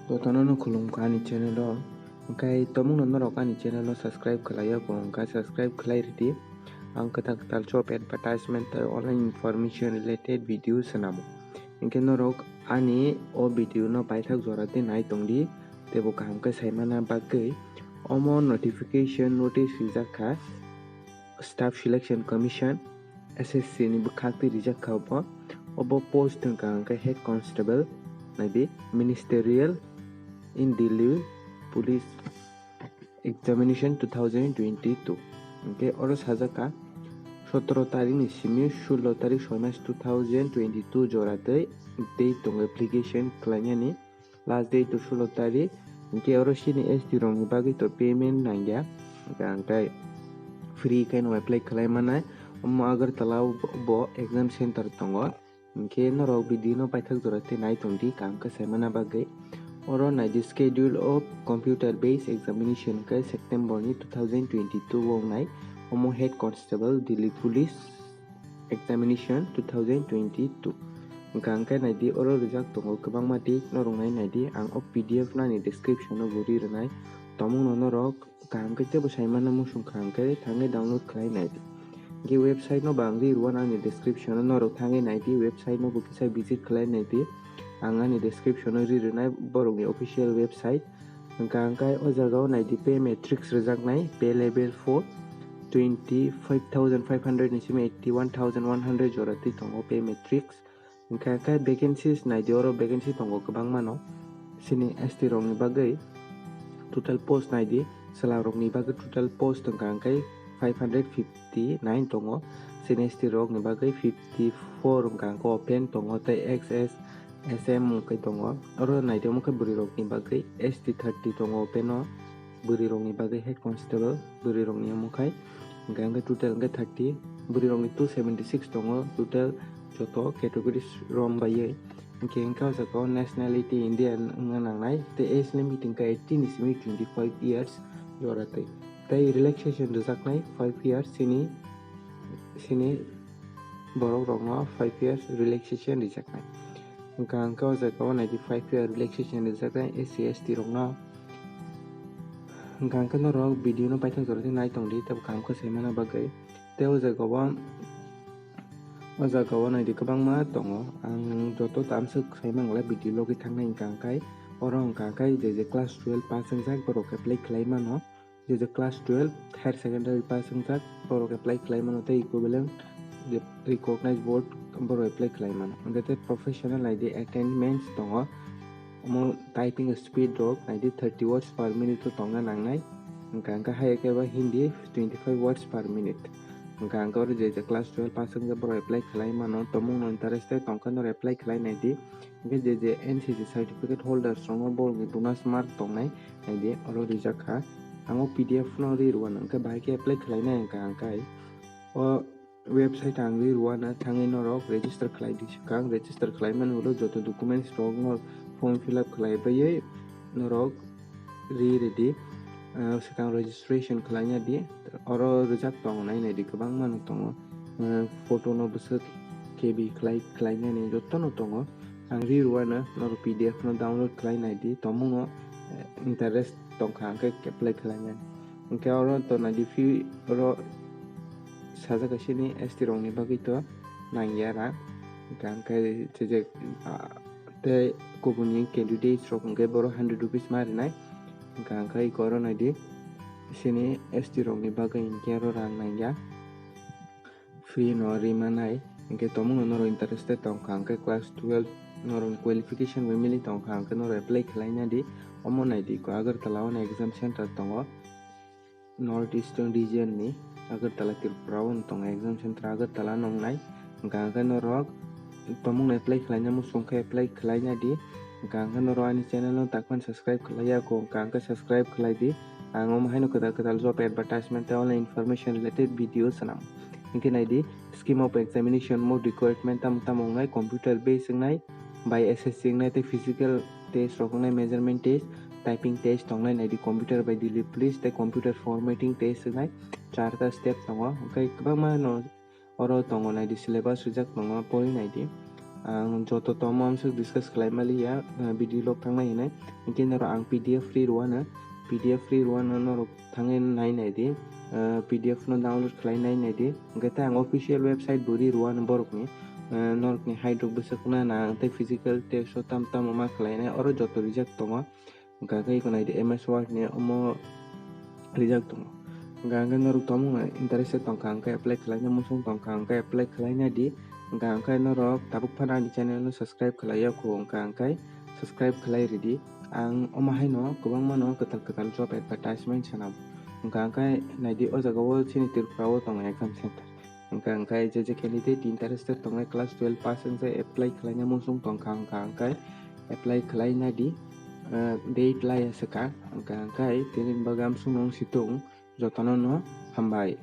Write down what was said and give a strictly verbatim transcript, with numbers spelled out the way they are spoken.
Jotono no khulumkha ani channel o. Hwnkhe tomungno norok ani channel o subscribe khlai ya kho, hwnkhe subscribe khlai ridi. Ang kwtal kwtal job advertisement tei online information related video swnamo. Hwnkhe norok ani o video no paithak jora tei nai tongdi, teibo kaham khe saimana bagwi. Omo notification notice rijak kha Staff Selection Commission, S S C ni bwkhak twi rijak kha obo. Obo post wngkha hwnkhe Head Constable, naidi Ministerial in Delhi Police Examination two thousand twenty-two. Hwnkhe oro sajak kha sotoro tarik ni simi sullo tarik soi mas two thousand twenty-two jora twi date tongo application khlainani. Last date to sullo tarik, hwnkhe oro chini S T rokni bagwi to payment nangya, hwnkhe free khe no apply khlai manai. Omo Agartala o bo exam center tongo, hwnkhe norok video no paithak jora tei nai tongdi, kaham khe saimana bagwi. Oro naidi schedule of computer based examination khe September ni two thousand twenty-two o wngnai, omo Head Constable, Delhi Police Examination two thousand twenty-two. Hwnkha hwnkhe naidi, oro rijak tongo kwbangma date, norok nai naidi, ang o P D F no ani description o bo ri rwnai. Tomungno norok kaham khe teibo saimano muchung kha hwnkhe thangwi download khlai naidi. Hwnkhe website no bo ang ri rwano ani description o, norok thangwi naidi, website no bo kisa visit khlai naidi. Ang ani description o ri rwnai borokni official website. Hwnkha hwnkhe o jaga o naidi pay matrix rwjaknai, pay level four, twenty five thousand five hundred ni simi eighty one thousand one hundred jora twi tongo pay matrix. Hwnkha hwnkhe vacancies naidi, oro vacancy tongo kwbangma no. Chini S T rokni bagwi total post naidi, chwla rokni bagwi total post hwnkha hwnkhe five hundred fifty nine tongo. Chini S T rokni bagwi fifty four hwnkha hwnkhe open tongo tei X S S M wngkhe tongo. Oro naidi omo khe bwrwi rokni bagwi S T thirty tongo open o, bwrwi rokni bagwi head constable bwrwi rokni omo khai hwnkha hwnkhe total hwnkhe thirty, bwrwi rokni two seventy six tongo total joto categories rom baiwi. Hwnkhe hwnkhe o jaga o nationality Indian wngna nangnai tei age limit hwnkhe eighteen ni simi twenty five years jora twi. Tei relaxation rwjaknai five years chini, chini borok rokno five years relaxation rijaknai. Hwnkha hwnkhe o jaga o naidi five year relaxation rijaknai S C S T rokno. Hwnkha hwnkhe norok video no paithak jora khe nai tongdi, tei kaham khe saimana bagwi. Tei o jaga o, o jaga o naidi kwbangma tongo. Ang joto tamswk saimang le video logi thangnai hwnkha hwnkhe oro hwnkha hwnkhe je je class twelve pass wngjak borok apply khlai mano. Je je class twelve higher secondary pass wngjak borok apply khlai mano tei equivalent je recognized board borok apply khlai mano. Hwnkhe tei professional naidi attainments tongo. Omo typing speed rok naidi thirty words per minute o tongna nangnai. Hwnkha hwnkhe haya khe bo Hindi twenty five words per minute. Hwnkha hwnkhe oro je je class twelve pass wngjak borok apply khlai mano, tomungno interested tongkha norok apply khlai naidi. Hwnkhe je je N C C certificate holders rokno borokni bonus mark tongnai, naidi oro rijak kha. Ang o P D F no ri rwano, hwnkhe bahai khe apply khlainai hwnkha hwnkhe o website ang ri rwano thangwi norok register khlai di swkang. Register khlaimani ulo joto documents rokno form fill up khlai baiwi norok ri ridi, ah, swkang registration khlaina di. Oro rijak tongo, nai naidi kwbangma no tongo. Ah, photo no bwswk K B khlai, khlainani jotono tongo. Ang ri rwano norok P D F no download khlai naidi, tomungno, eh, interest tongkha hwnkhe apply khlainani. Hwnkhe oro to naidi fee oro sajak kaisini S T rokni bagwi to nangya rang. Hwnkhe, hwnkhe je je, ah, tei kubuni candidates rok hwnkhe bohrok hundred rupees ma rinai. Hwnkhe, hwnkhe oro naidi, chini S T rokni bagwi hwnkhe oro rang nangya. Free no ri manai. Hwnkhe tomungno norok interested tongkha, hwnkhe class twelve norokni qualification bai mili tongkha, hwnkhe norok apply khlaina di. Omo naidi ko Agartala o exam center tongo. North Eastern region ni Agartala, Tripura o wng tongo exam center Agartala no wngnai. Hwnkha hwnkhe norok tomungno apply khlaina muchung khe apply khlaina di. Hwnkha hwnkhe norok ani channel no takhmani subscribe khlaiya kho, hwnkha hwnkhe subscribe khlai di. Ang omo haino kwtal kwtal job advertisement tei online information related video swnam. Hwnkhe nai di, scheme of examination, mode requirement tamo tamo wngnai, computer based wngnai, by S S C wngnai tei physical test rok wngnai, measurement test, typing test tongnai, nai di computer by Delhi Police tei computer formatting test wngnai, charta step tongo, hwnkhe kwbangma no oro tongo, nai di syllabus rijak tongo, pori nai di. Ang joto tongmo amsuk discuss khlai maliya, ah, video log thangnai hinwi. Hinkhe norok ang P D F free rwano, P D F free rwano norok thangwi nai nai di, ah, P D F no download khlai nai nai di. Hinkhe tei ang official website bo ri rwano borokni, ah, norokni height rok bwswk na na tei physical test o tam tamo ma khlainai, oro joto rijak tongo. Hwnkha khe iko nai di M S Word ni omo rijak tongo. Hwnkha hwnkhe norok tamo wngkha interested tongkha hwnkhe apply khlaina muchung tongkha hwnkhe apply khlaina di. Hwnkha hwnkhe norok tabuk phano ani channel no subscribe khlai ya kho hwnkha hwnkhe subscribe khlai ridi. Ang omo haino kwbangma no kwtal kwtal job advertisement sanam. Hwnkha hwnkhe nai di o jaga o chini Tripura o tongo exam center. Hwnkha hwnkhe je je candidate interested tongnai class twelve pass wngkhe apply khlaina muchung tongkha hwnkha hwnkhe apply khlaina di, ah, date laya swkang hwnkha hwnkhe tini bagwi amsung nung situng jotono no hambai.